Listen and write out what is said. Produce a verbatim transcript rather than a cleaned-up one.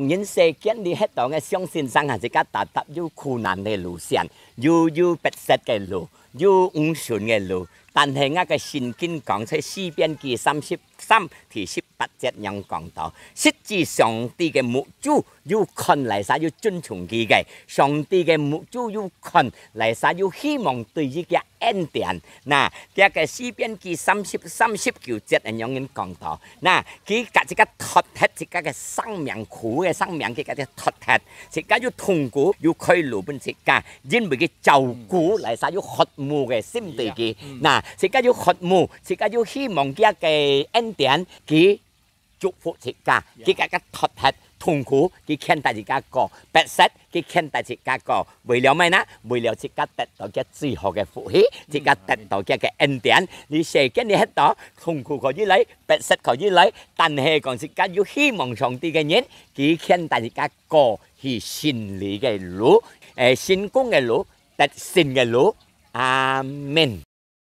人世間裡歇到个相信上下，自家踏踏有苦難个路線，有有逼塞个路，有毋順个路。但係𠊎个聖經講，在詩篇記三十三第十八節樣講到，實際上帝个目珠有看，哪儕有尊重佢个，上帝个目珠有看，哪儕有希望對佢个恩典。那，這个詩篇記三十三十九節恁樣講到，那，佢甲自家脫忒自家个生命，苦个生命，佢甲佢脫忒，自家有痛苦，有開路分自家，因為佢照顧，哪儕有渴慕个心對佢。那，自家有渴慕，自家有希望佢个恩典，佢祝福自家，佢甲佢脫忒痛苦，佢牽帶自家過，逼塞，佢牽帶自家過，為了麼个呢？為了自家得到佢最好个福氣，自家得到佢个恩典。你世間裡歇到，痛苦可以來，逼塞可以來，但係講自家有希望上帝个人，佢牽帶自家過去勝利个路，誒，成功个路，得勝个路。阿門。